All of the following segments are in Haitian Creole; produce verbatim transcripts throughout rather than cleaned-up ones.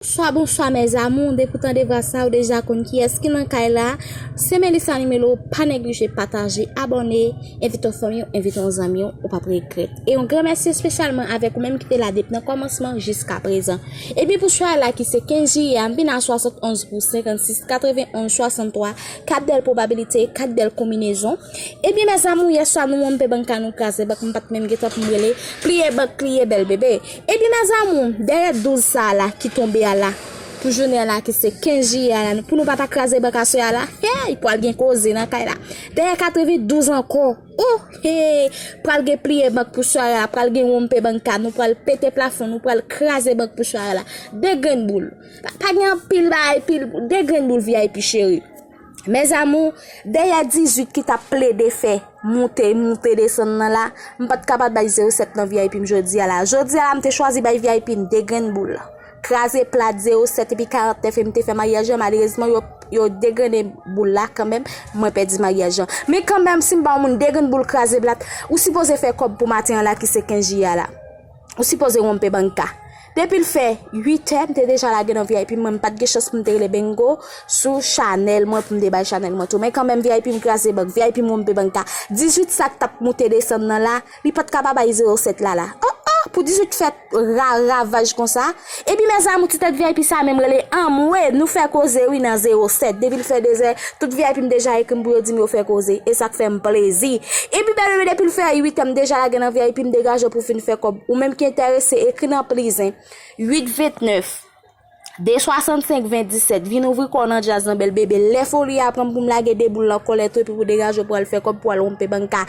Bonswa, bonswa, mes amours. Depi w tande vwa sa, ou deja konn kiyès ki nan kay la. Se Melissa Nimelo. Pa neglije pataje, abòne, envite yon fanmi w, envite yon zanmi w, ou p ap regrèt. E yon gran mèsi espesyalman avèk ou menm ki te la depi nan kòmansman jiska prezan. Epi pou sware la ki se kenz jiyè a, m vin a swasannonz pou senkannsis, katrevenonz, swasanntwa, kat bèl pwobabilite, kat bèl konbinezon. Ebyen, mes amours, yèswa nou wonpe banka, nou kraze bank, m pa t menm gentan pou m rele. Pliye bank, pliye bèl bebe. Ebyen, mes amours, dèyè douz sa a la ki tonbe a la, pou jounen an la ki se kenz jiyè a la, pou nou pa ta kraze bank aswè a la, hey, pral gen koze nan kay la. Dèyè katrevendouz ankò, oh, hey, pral gen pliye bank pou sware a, pral gen wonpe banka, nou pral pete plafon, nou pral kraze bank pou sware a la. De grenn boul. Pa, pa gen anpil bagay, pil, de grenn boul V I P cheri. Mes amours, dèyè dizuit ki t ap plede fè moute, moute desann nan la, m pa t kapab bay zewo sèt nan V I P m jodi a la. Jodi a la, m te chwazi bay V I P m de grenn boul. Kraze plat zewo sèt epi karantnèf, e m te fè maryaj lan. Malerezman, yo, yo degrennen boul la kanmenm, mwen pèdi maryaj lan. Men kanmenm, si m ba yon moun de grenn boul kraze plat, ou sipoze fè kòb pou maten an la ki se kenz jiyè a la. Ou sipoze wonpe banka. Depi l fè uit è, m te deja lage nan V I P, mwen m pa t gen chans pou m te rele Bengo sou chanèl mwen pou m te bay chanèl mwen tou. Men kanmenm, V I P m kraze bank, V I P m wonpe banka. Dizuit sa k t ap moute desann nan la, li pa t ka pa bay zewo sèt la la. Oh, oh, pou dizuit fè ra, ravaj konsa. Epi, mes amours, ti tèt V I P sa menm rele anmwe, nou fè koze wi nan zewo sèt. Depi l fè de zè, tout V I P m deja ekri m pou yo di m yo fè koze. E sa k fè m plezi. Epi, bèl bebe, depi l fè uit è, m deja lage nan V I P, m degaje pou fin fè kòb. Ou menm ki enterese, ekri nan plizen. Uit ventnèf, de swasannsenk, ven disèt. Vin ouvri kò w nan djaz lan, bèl bebe. Lè foli a pran m pou m lage de boul nan kòlèt ou epi pou degaje w pou al fè kòb pou al wonpe banka.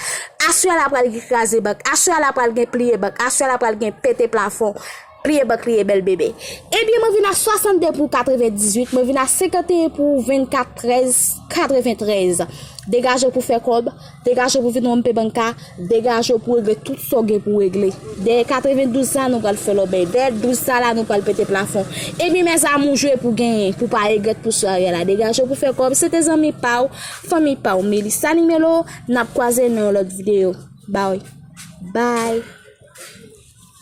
Aswè a la pral gen kraze bank. Aswè a la pral gen pliye bank. Aswè a la pral gen pete plafon. Pliye bank, pliye bèl bebe. Ebyen, mwen vin a swasannde pou katrevendizuit, mwen vin a senkanteyen pou vennkat, trèz, katreventrèz. Degaje w pou fè kòb, degaje w pou vin wonpe banka, degaje w pou regle tout sa w gen pou regle. Dèyè katrevendouz sa, nou pral fè lòbèy. Dèyè douz sa la, nou pral pete plafon. Ebyen, mes amours, jwe pou genyen, pou pa regrèt pou sware a la. Degaje w pou fè kòb. Se te zanmi pa w, fanmi pa w, Melissa Nimelo. N ap kwaze nan yon lòt videyo. Bye. Bye.